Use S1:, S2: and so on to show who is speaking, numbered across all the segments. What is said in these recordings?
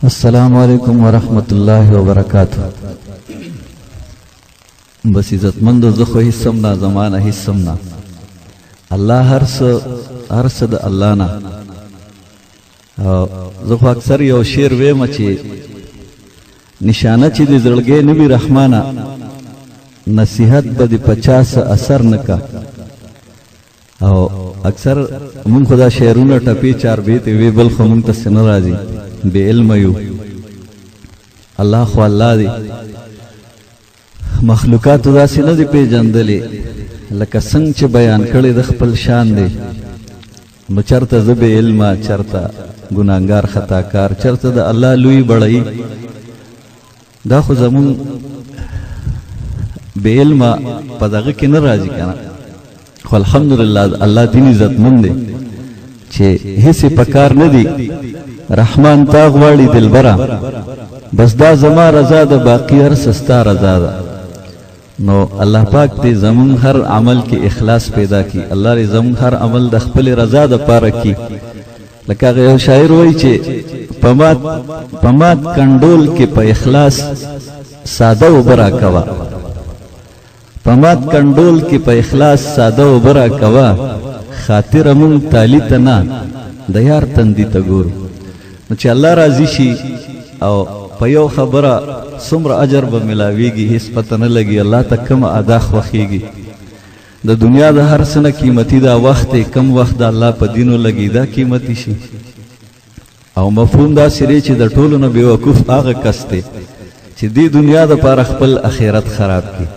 S1: السلام علیکم ورحمت الله وبرکاته. بس عزتمند، زه خو هیڅ هم نه، زمانه هیڅ هم نه، الله هر څه، هر څه د الله نه. زه خو اکثر یو شعر ویم چې نشانه چې د زړګې نوي رحمانه، نصیحت به د 50 اثر نکا. او اکثر مونږ خو دا شعرونه ټپې چار بیتې وی، بل خو مونږ ته څه نه راځي، بې علمه یو. الله خو الله دی، مخلوقاتو داسې نه دی پیژندلې لکه څنګه چې بیان کړی د خپل شان دی. نو چرته زه بې علمه، چرته ګناهګار خطاکار، چرته د الله لوی بړی. دا خو زمون بې علمه په دغه کې نه راځي که نه. خو الحمدلله الله دین عزتمن دی چې هیڅ په کار نه دی. رحمان تا غواړي دلبره، بس دا زما رضا ده، باقي هر څه ستا رضا ده. نو الله پاک دې زمون هر عمل کې اخلاص پیدا کړي، الله دې زمون هر عمل د خپل رضا د پاره کړي. لکه هغه یو شاعر وایي چې په مات کنډول کې په اخلاص ساده اوبه راکوه، په مات کنډول کې په اخلاص ساده اوبه راکوه، خاطره مونږ تالي ته نه د یار تندي ته ګورو. نو چې الله راضي شي او په یو خبره څومره اجر به ملاویږي هیڅ پته نه لګي. الله ته کومه ادا خوښیږي؟ د دنیا د هر څه نه قیمتي دا وخت دی، کم وخت د الله په دین ولګي دا قیمتي شي. او مفهوم داسې دی چې د ټولو نه بېوقوف هغه کس دی چې دې دنیا دپاره خپل اخرت خراب کړي.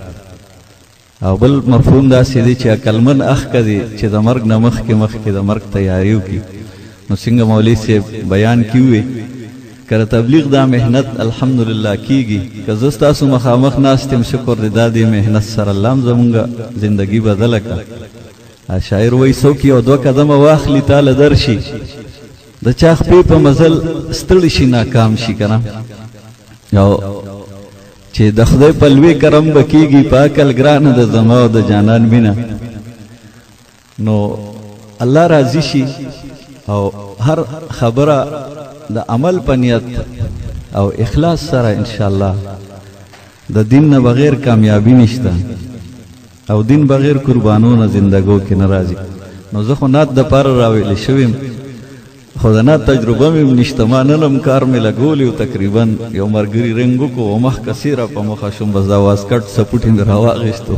S1: او بل مفهوم داسې دی چې عقلمن اخکه دی چې د مرګ نه مخکې مخکې د مرګ تیاری وکړي. نو څنګه مولوي صاحب بیان کې ووی که د تبلیغ دا محنت الحمدلله کیږي، که زه ستاسو مخامخ ناست یم شکر دی، دا دې محنت سره الله هم زمونږ زندګي بدله کړه. شاعر وایي څوک یو دوه قدمه واخلي تاله درشي، د چا خپې په مزل ستړي شي ناکام شي که نه. او چې د خدای په لوی کرم به کیږي په عقل ګرانه د زما او د جانان مینه. نو الله راضي شي او هر خبره د عمل په نیت او اخلاص سره ان شاء الله. د دین نه بغیر کامیابی نشته او دین بغیر قربانو نه زندګو کې نه راځي. نو زه خو نعت د پاره راویل شویم، خو د نعت تجربه مې هم نشته. ما نن هم کار مې لګولی و، تقریبا یو ملګري رنګ وکړو او مخ کسې را په مخه شوم، بس دا واسکټ سپوټې مې راواخیستو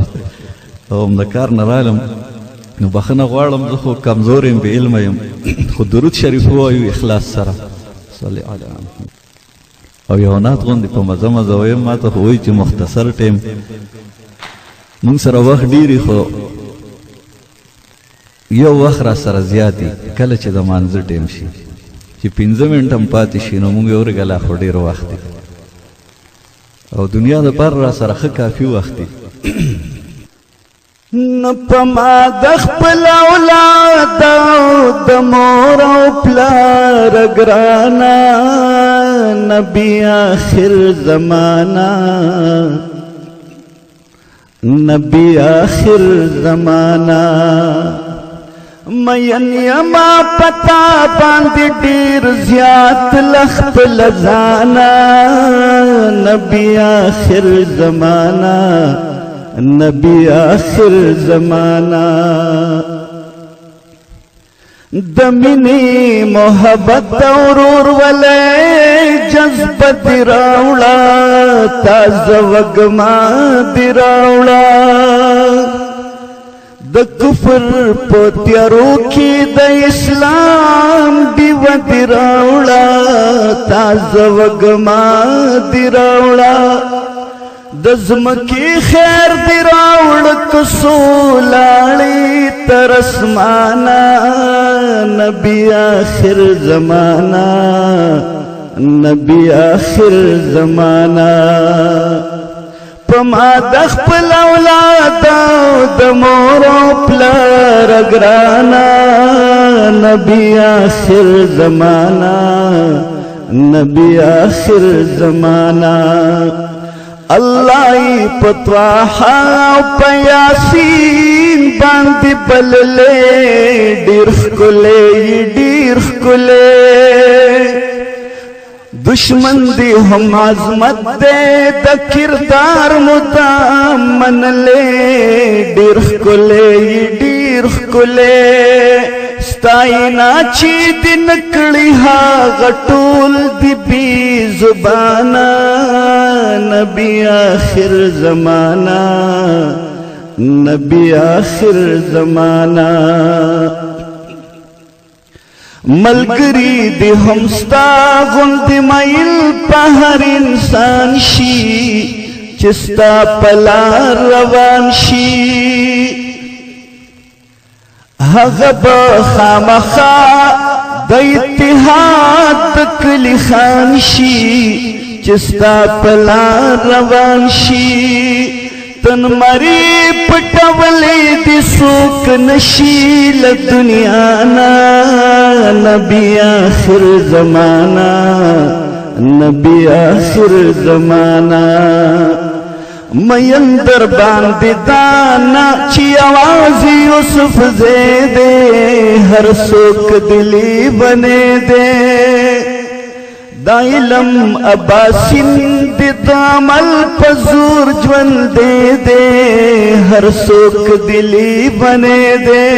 S1: او هم د کار نه رالم. نو بخښنه غواړم، زه خو کمزور یم، بې علمه یم، خو درود شریف ووایو اخلاص سره، صلی علی محمد. او یو نعت غوندې په مزه مزه وایم. ما ته خو وایي چې مختصر ټایم، مونږ سره وخت ډېري، خو یو وخت را سره زیات وي کله چې د مانځه ټایم شي، چې 5 منټه هم پاتې شي نو مونږ یې ورګه لا خو ډېر وخت دی او دنیا د پاره را سره ښه کافي وخت دی.
S2: نو په ما د خپل اولاد او د مور او پلار ګرانه، نبی آخر زمانہ، نبی آخر زمانہ. مین یما پتا باندې ډیر زیات لخت لزانا، نبی آخر زمانہ، نبی آخر زمانہ. د مینې محبت اورور ولې جذبه دی راوړه، تازه وګما دی راوړه. د کفر په تیارو کې د اسلام دیوه دی راوړه، تازه وګما دی راوړه. د ځمکې خیر دی راوړ کسو لاړې تر اسمانه، نبی آخر زمانہ، نبی آخر زمانہ. په ما د خپل اولاد او د مور او پلار ګرانه، نبی آخر زمانہ، نبی آخر زمانہ. الله یې په طه او په یاسین باندې بللې، ډېر ښکلی، ډېر ښکلی. دشمن دی هم عظمت دی د کردار مدام منلې. ډیر ښکلی ډیر ښکلی، ستاینا چې دې نکړي هغه ټول دي بې زبانه. نبی آخر زمانہ، نبی آخر زمانہ. ملګری دی هم ستا غوندې میل په هر انسان شي چې ستا په لار روان شي. هغه به خامخا د اتحاد د کلي خان شي چې ستا په لار روان شي. تن مری پټولې دي څوک نشي له دنیا نه. نبی آخر زمانہ، نبی آخر زمانہ. مین در باندې دانا چې आवाज یوسف زیده، هر څوک دلی بنې دی. دا علم اباسین د عمل په زور ژوند دی دی، هر څوک دلی بنې دی.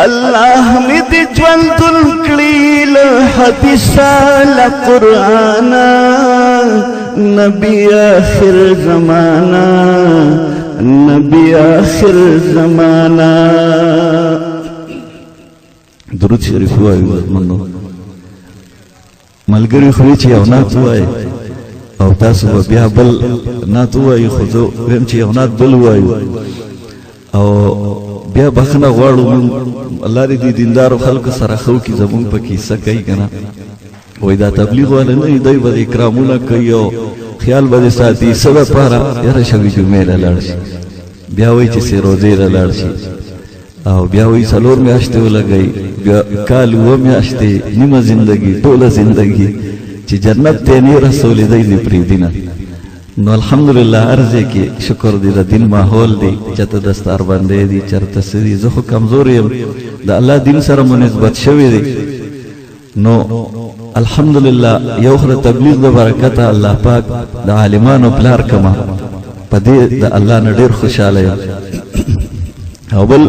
S2: الله مې د ژوند کړي له حدیثه له قرآنه. نبی آخر زمانہ، نبی آخر زمانہ.
S1: درود شریف وایو عزتمندو ملګري. خو چې یو نعت ووایي او تاسو به بیا بل نعت ووایي، خو زه وایم چې یو نعت بل ووایو او بیا بخښنه غواړو موږ. الله دې دې دیندارو خلکو سره ښه وکړي، زموږ په کیسه کوي که نه. وایي دا تبلیغ والا نه دی، دوی به اکرامونه کوي او خیال به دې ساتي څه دپاره یاره شوي جمعې له لاړ شي، بیا وایي چې سې روزې له لاړ شي، او بیا وایي څلور میاشتې ولګوي، بیا کال اووه میاشتې، نیمه زندګي، ټوله زندګي چې جنت ته نه رسولې دی دې پرېږدي نه. نو الحمدلله هر ځای کې شکر دی، د دین ماحول دی، چېرته دستار باندې دی، چېرته څه دي. زه خو کمزور یم، د الله دین سره مو نسبت شوی دی. نو الحمدلله یو خو د تبلیغ د برکته الله پاک د عالمانو پلار کما، په دې د الله نه ډېر خوشحاله یم. او بل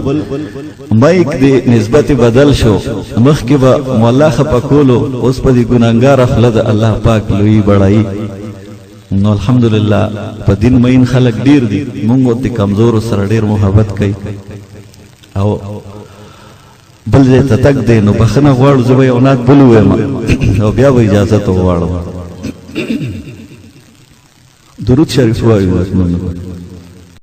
S1: مایک دی نسبت بدل شو، مخکې به مولا خپه کولو، اوس په دې ګناهګاره خوله د الله پاک لوی بړایي. نو الحمدلله په دین مین خلک ډیر دي، مونږ د کمزورو سره ډیر محبت کوي. او بل ځای ته تګ دی، نو بخښنه غواړو. زه به یو نعت بل ووایم او بیا به اجازه وغواړم. درود شریف وایو عزتمندو.